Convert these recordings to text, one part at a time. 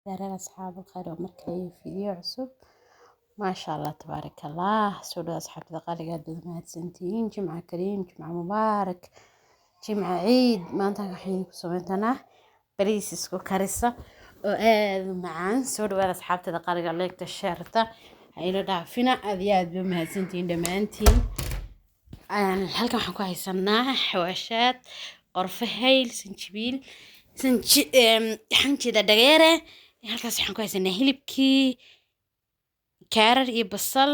Reer asxaab khayr oo markale video cusub. Maasha Allah, tabaaraka Allah. Soo dhawaad asxaabta qaaliga, aad baad mahadsantihiin. Jimca kariim, jimca mubaarak, jimca ciid. Maanta waxaynu ku sameyntanaa bariis isku karisa oo aad u macaan. Soo dhawaad asxaabtada qaaliga, leegta, sheerta ha ila dhaafina. Aad iyo aad baad mahadsantihiin dhammaantiin. Halkan waxaan ku haysanaa xawaashaad: qorfe, hayl, sanjibiil, sanji xanjida dhageere. Halkaas waxaan ku haysanaa hilibkii, kaarar iyo basal,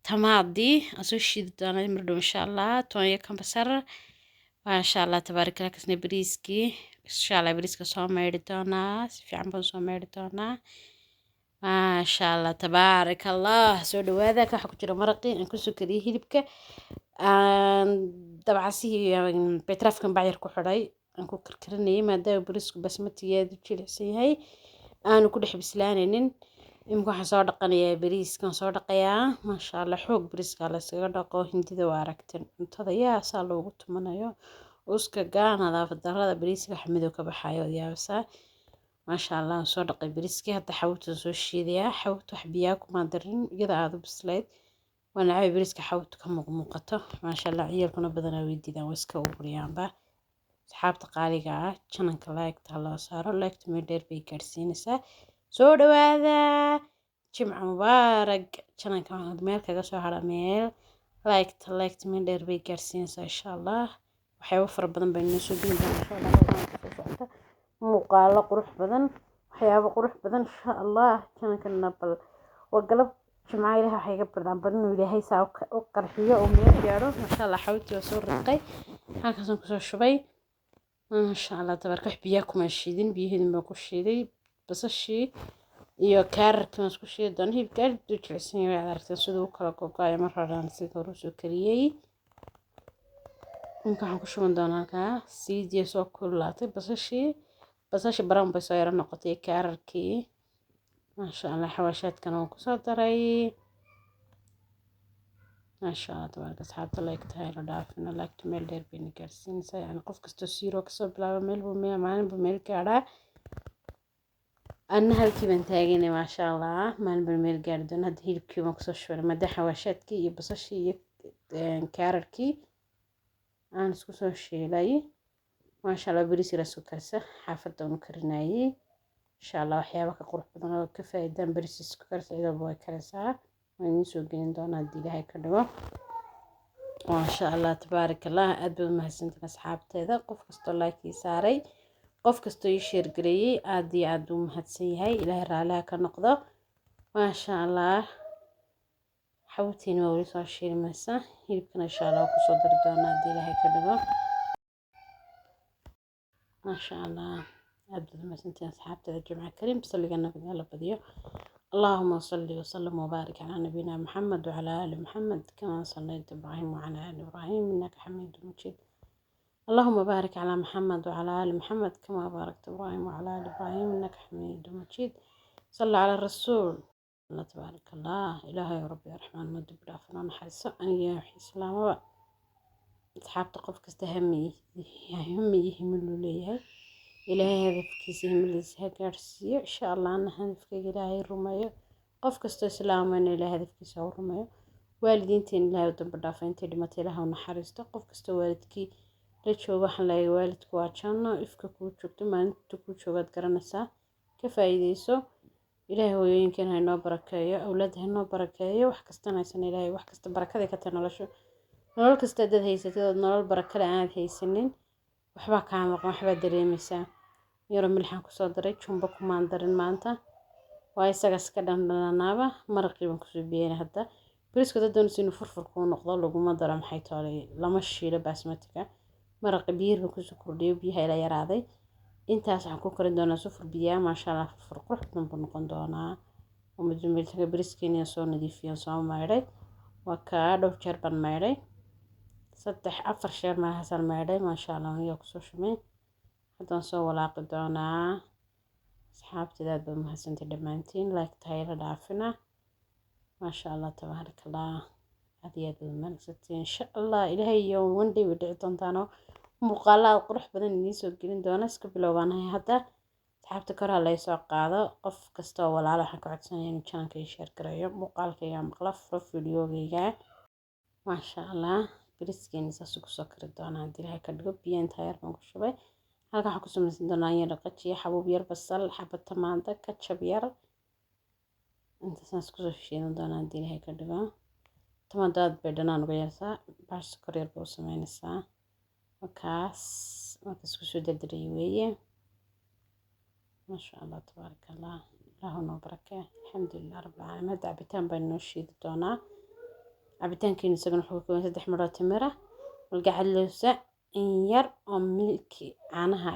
tamaadii aan soo shiidi doonaa mar dhow, insha Allah, toon iyo kambasar. Maasha Allah, tabaaraka Allah. Kasna bariiskii, insha Allah, bariiska soo maydhi doonaa, si fiican baan soo maydhi doonaa. Maasha Allah, tabaaraka Allah. Soo dhawaada. Ka waxaa ku jira maraqii aan kusoo kariyey hilibka, dabcasihii betraafkan bacyar ku xidhay aan ku karkarinayay, maadaama bariisku basmatigeedu jilicsan yahay, aanu ku dhex bislaanaynin. Imika waxaan soo dhaqanayaa bariiskan, soo dhaqayaa. Maasha Allah, xoog bariiska la iskaga dhaqo. Hindida waa aragteen cuntada yaa saa loogu tumanayo, uska gaa, nadaafad darrada, bariiska wax madow ka baxayo ood yaabasaa. Maasha Allah, waan soo dhaqay bariiskii. Hadda xawabtaan soo shiidayaa. Xawabta wax biyaa kumaan darin, iyada aada u bislayd. Waa nacay bariiska xawabta ka muuqmuuqato. Maasha Allah, ciyaalkuna badanaa way diidaan, way iska ururiyaanba. Asxaabta qaaliga ah, channelka like-ta loo saaro, like-ta meel dheer bay gaarsiinaysaa. Soo dhawaada, jimca mubaarak. Channelka waxaan meel kaga soo hara meel like-ta, like-ta meel dheer bay gaarsiinaysaa, insha Allah. Waxyaabo fara badan baynu noo soo gelin doonaa, insha Allah, soo socota, muuqaalo qurux badan, waxyaabo qurux badan, insha Allah. Channelkana bal waa galab jimca, ilaah waxay iga bardaan bal inuu Ilaahay saa u qarxiyo oo meel gaadho. Maasha Allah, xawti waa soo ridqay, halkaasaan kusoo shubay. Maasha Allah, tabaaraka. Wax biyaa kuma shiidin, biyaheedin baan ku shiiday. Basashii iyo kaararkii waan isku shiidi doonaa. Hilibka aad buu jilicsan yahay, waad aragteen siduu u kala gogo'ayo. Mar horaan sidii hore usoo kariyey. Imika waxaan ku shuban doonaa halkaa saliidii soo kululaatay, basashii. Basashii brown bay soo yaro noqotay, kaararkii. Maasha Allah, xawaashaadkana waan kusoo daray. Maasha Allah, tabaaraka. Asxaabta, like tahay la dhaafina, like meel dheer bayna gaarsiinaysaa. Yani qof kastoo zero kasoo bilaabo, meel buu meel, maalin buu meel gaadhaa. Anna halkii baan taaganay. Maasha Allah, maalin baan meel gaari doona. Hadda hilibkii baan kusoo shubay, maadaama xawaashaadkii iyo basashii iyo kaararkii aan isku soo shiilay. Maasha Allah, bariis yar isku karsa xaafadda aan u karinayay. Insha Allah, waxyaabo ka qurux badan oo ka faa'iidaan bariis isku karsa iyadoo way karaysaa, waan idiin soo gelin doonaa haddii Ilaahay ka dhigo. Maasha Allah, tabaaraka Allah. Aad baad umahadsantiin asxaabteeda. Qof kastoo like ii saaray, qof kastoo ii share gareeyey, aad iyo aad buu mahadsan yahay. Ilaahay raaliha ka noqdo. Maasha Allah, xawtiina waa weli soo shiilmaysa. Hilibkana insha Allah waa kusoo dari doonaa haddii Ilaahay ka dhigo. Maasha Allah, aad baad umahadsantiin asxaabteeda. Jimca kariim. Saliga nabiga la badiyo. اللهم صل وسلم وبارك على نبينا محمد وعلى آل محمد كما صليت إبراهيم وعلى آل إبراهيم إنك حميد مجيد. اللهم بارك على محمد وعلى آل محمد كما باركت إبراهيم وعلى آل إبراهيم إنك حميد مجيد. صلى على الرسول. الله، تبارك الله. إلهي يا ربي يا رحمن ما دب dhaafana naxariiso aniga wixii islaamaba. Asxaabta, qof kasta hami hami iyo himiluu leeyahay. Ilaahay hadafkiisa, himiladiisa ha gaarsiiyo, insha Allah. Ana hadafkayga Ilaahay rumeeyo, qof kastoo islaamana Ilaahay hadafkiisa ha u rumeeyo. Waalidiinteena Ilaahay u dambi dhaafo, intay dhimatay Ilaahay u naxariisto. Qof kastoo waalidkii la joogo waxaan leeyahay, waalidku waa janno ifka kuu joogto. Maalinta kuu joogaad garanaysaa, ka faa'iideyso. Ilaahay hooyooyinkeena ha inoo barakeeyo, awlaadda ha inoo barakeeyo, wax kastana haysan Ilaahay wax kasta barakaday ka tahay noloshu. Nolol kasta haddaad haysatid ood nolol barakale aanad haysanin, waxbaa kaa maqan, waxbaa dareemaysaa. Yaro milixaan kusoo daray, jumbo kumaan darin maanta, waa isagaas ka dhandhanaaba. Maraqii baan kusoo biyeynay. Hadda bariiska dad doonaysa inuu furfur kuu noqdo, laguma daro, maxay toolay, lama shiilo basmatiga. Maraqi biyir baan kusoo kordhiyay, biyaha ila yaraaday. Intaas waxaan ku karin doonaa sufur biyaa. Maasha Allah, furfur qurux badan buu noqon doonaa. Umadumiltaga bariiskeena soo nadiifiyaan, soo maydhay. Waa kaa, dhowr jeer baan maydhay, saddex afar jeer meelahaasaan maydhay. Maasha Allah, anigaa kusoo shumay. Haddaan soo walaaqi doonaa. Asxaabteeda, aad baad mahadsantay dhammaantiin. Like tahay la dhaafina. Maasha Allah, tabaaraka Allah, aad iyo aad baad mahadsantiin. Insha Allah, Ilaahay iyo one day way dhici doontaanoo muuqaalo aad qurux badan idiin soo gelin doona. Iska bilowbaanahay hadda. Asxaabta, kor ha laysoo qaado. Qof kasta oo walaalo waxaan ka codsanaya inuu channelka ii share gareeyo, muuqaalkayga maqla, furo videogayga. Maasha Allah, bariiskeena saas ugu soo kari doonaa haddii Ilaahay ka dhigo. Biyo intaa yar baan ku shubay. Halkan waxaan ku samaysan doonaa yar qajiyo, xabuub yar, basal, xabad tamaandho, ketchup yar. Intaasaan isku soo shiidan doonaa haddii Ilaahay ka dhigo. Tamaandho aad bay dhanaan uga yarsaa, baash sokor yar bay u sameynaysaa. Markaas marka isku soo dardariyay weeye. Maasha Allah, tabaaraka Allah, Ilaahu noo barakee. Alxamdulilah rabbil caalamiin. Hadda cabitaan baan noo shiidi doonaa. Cabitaankeenu isagana wuxuu ka kooban 3 midhoo timir ah, malgacad lowsa, in yar oo milki caanaha.